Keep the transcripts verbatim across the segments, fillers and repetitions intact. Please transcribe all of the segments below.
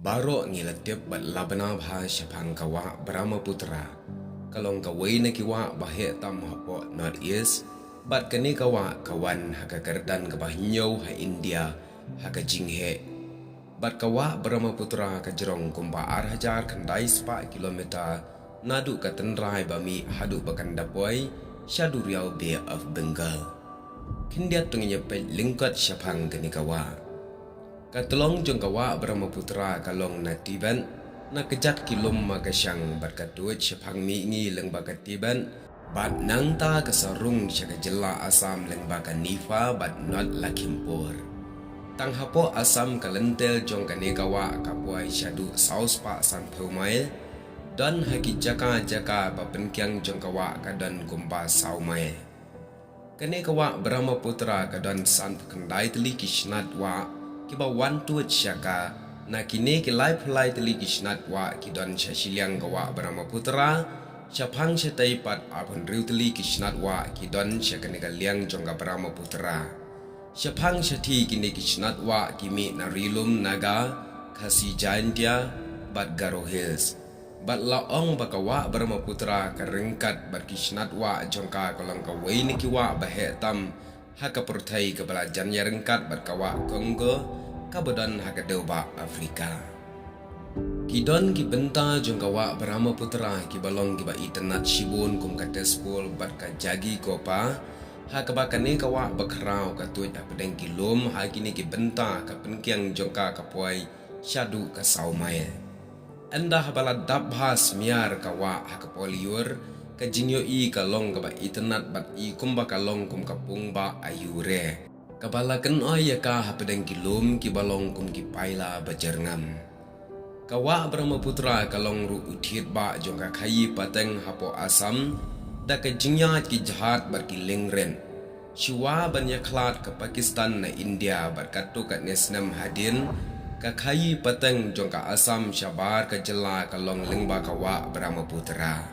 Baroh ngi la tip bad la bna bha shaphang ka wah Brahmaputra. Ka long kawei na ki wah ba heh tam hapoh North East, bad kane ka wah ka wan ha ka kyrdan kaba hynñiew ha India ha ka jingheh. Bad ka wah Brahmaputra ka jrong kumba ar hajar khyndai spah kilometer naduh ka tynrai ba mih haduh ba kan da poi sha duriaw Bay of Bengal. Khyndiat to ngin ïa peit lyngkot shaphang kane ka wah. Ka tlong jong ka wah Brahmaputra ka long na Tibet, na kjat ki lum ma ka shang bad ka tuid shaphang mihngi lyngba ka Tibet, bad nangta ka sa rung sha ka jylla Assam lyngba ka Nipha bad North Lakhimpur. Tang hapoh Assam ka lynter jong kane ka wah ka poi shaduh saw spah sanphew mail, don ha ki jaka jaka ba pynkiang jong ka wah ka don kumba saw mail. Kane ka wah Brahmaputra ka don sanphew khyndai tylli ki shnat wah kiba wan tuid sha ka. Na kine ki laiphew lai tylli ki shnat wah ki don sha shiliang ka wah Brahmaputra, shaphang shatei pat arphew hynriew tylli ki shnat wah ki don sha kane ka liang jong ka Brahmaputra. Shaphang shathie kine ki shnat wah ki mih na Ri Lum Naga, Khasi Jaintia, bad Garo Hills. Bad la ong ba ka wah Brahmaputra ka ryngkat bad ki shnat wah jong ka ka long kawei na ki wah ba heh tam ha ka pyrthei kaba la jan ïa ryngkat bad ka wah Congo kaba don ha ka dewbah Afrika. Ki don ki bynta jong ka wah Brahmaputra kiba long kiba itynnad shibun kum ka Tezpur bad ka Jagi Kopa, ha kaba kane ka wah bakhraw ka tuid hapdeng ki lum. Ha kine ki bynta ka pynkiang jong ka ka poi shaduh ka saw mail. Ynda haba la dap bha smiar ka wah ha ka pohliew, ka jingïohi ka long kaba itynnad bad i kumba ka long kum ka pung ba aiu re, kaba la kynoi ïa ka hapdeng ki lum kiba long kum ki paila ba jyrngam. Ka wah Brahmaputra ka long ruh u thied bah jong ka khaïi pateng hapoh Assam, da ka jingïaid ki jhad bad ki liengrit. Shuwa ban ïakhlad ka Pakistan na India bad katto katne snem hadien, ka khaïi pateng jong ka Assam shabar ka jylla ka long lyngba ka wah Brahmaputra.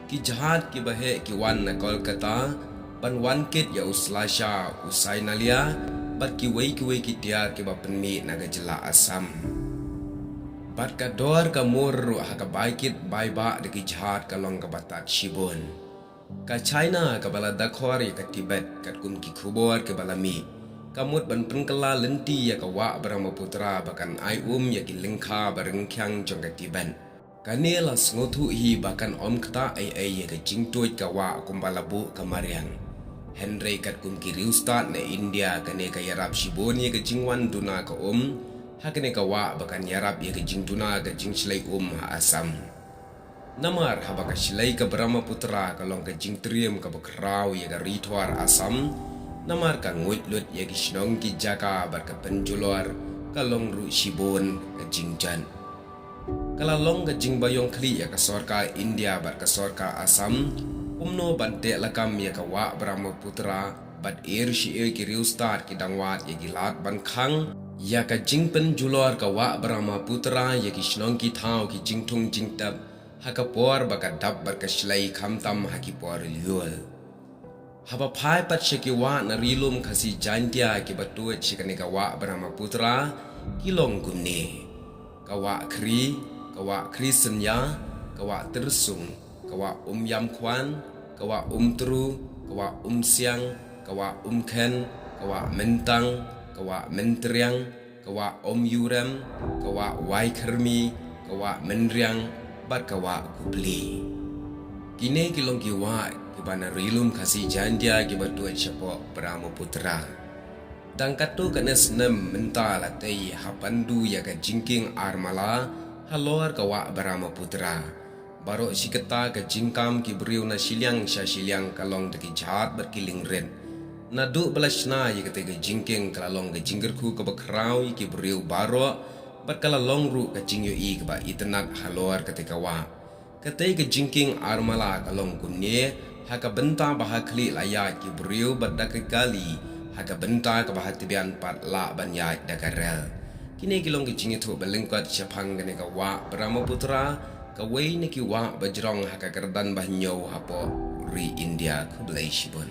Ki jhad kiba heh ki wan na Kolkata ban wan kit ïa u Slasha, u Sainalia, bad kiwei kiwei ki tiar kiba pynmih na ka jylla Assam. Bad ka dor ka mur ruh ha ka bai kit bai bah da ki jhad ka long kaba tad shibun. Ka China kaba la dakhor ïa ka Tibet, katkum ki khubor kiba la mih, ka mut ban pynkylla lynti ïa ka wah Brahmaputra ba kan ai um ïa ki lyngkha ba ryngkhiang jong ka Tibet. Kane la sngewthuh hi ba kan ym ktah ei ei ïa ka jingtuid ka wah kumba la buh ka mariang. Hynrei katkum ki riewstad na India, kane ka ïarap shibun ïa ka jingwan duna ka um ha kane ka wah ba kan ïarap ïa ka jingduna ka jingshlei um ha Assam. Namar haba ka shlei ka Brahmaputra ka long ka jingtriem kaba khraw ïa ka ri thwar Assam, namar ka nguid lut ïa ki shnong ki jaka bad ka pynjulor ka long ruh shibun ka jingjan. Ka la long ka jingbaïong khlieh ïa ka sorkar India bad ka sorkar Assam kumno ban teh lakam ïa ka wah Brahmaputra, bad er shi er ki riewstad ki dang wad ïa ki lad ban khang ïa ka jingpynjulor ka wah Brahmaputra ïa ki shnong ki thaw ki jingthung jingtep ha ka por ba ka dap bad ka shlei, khamtam ha ki por lyiur. Haba phai pat sha ki wah na Ri Lum Khasi Jaintia kiba tuid sha kane ka wah Brahmaputra ki long kumne: ka wah Khri, ka wah Khri Synya, ka wah Tyrsung, ka wah Umïamkhwan, ka wah Umtru, ka wah Umsiang, ka wah Umkhen, ka wah Myntang, ka wah Myntriang, ka wah Umïurem, ka wah Waikhyrmi, ka wah Mynriang, bad ka wah Kupli. Kine ki long ki wah kiba na Ri Lum Khasi Jaintia kiba tuid shapoh Brahmaputra. Dang katto katne snem mynta la tei ha Pandu ïa ka jingkieng armala halor ka wah Brahmaputra. Baroh shi katta ka jingkam ki briew na shiliang sha shiliang ka long da ki jhad bad ki liengrit. Naduh ba la shna ïa katei ka jingkieng ka la long ka jingkyrkhu kaba khraw ïa ki briew baroh, bad ka la long ruh ka jingïohi kaba itynnad halor katei ka wah. Katei ka jingkieng armala ka long kumne: ha ka bynta ba ha khlieh la ïaid ki briew bad da ka kali, ha ka bynta kaba ha tbian pat lah ban ïaid da ka rel. Kine ki long ki jingïathuh ba lyngkot shaphang kane ka wah Brahmaputra, kawei na ki wah ba jrong ha ka kyrdan ba hynñiew hapoh ri India. Khublei shibun.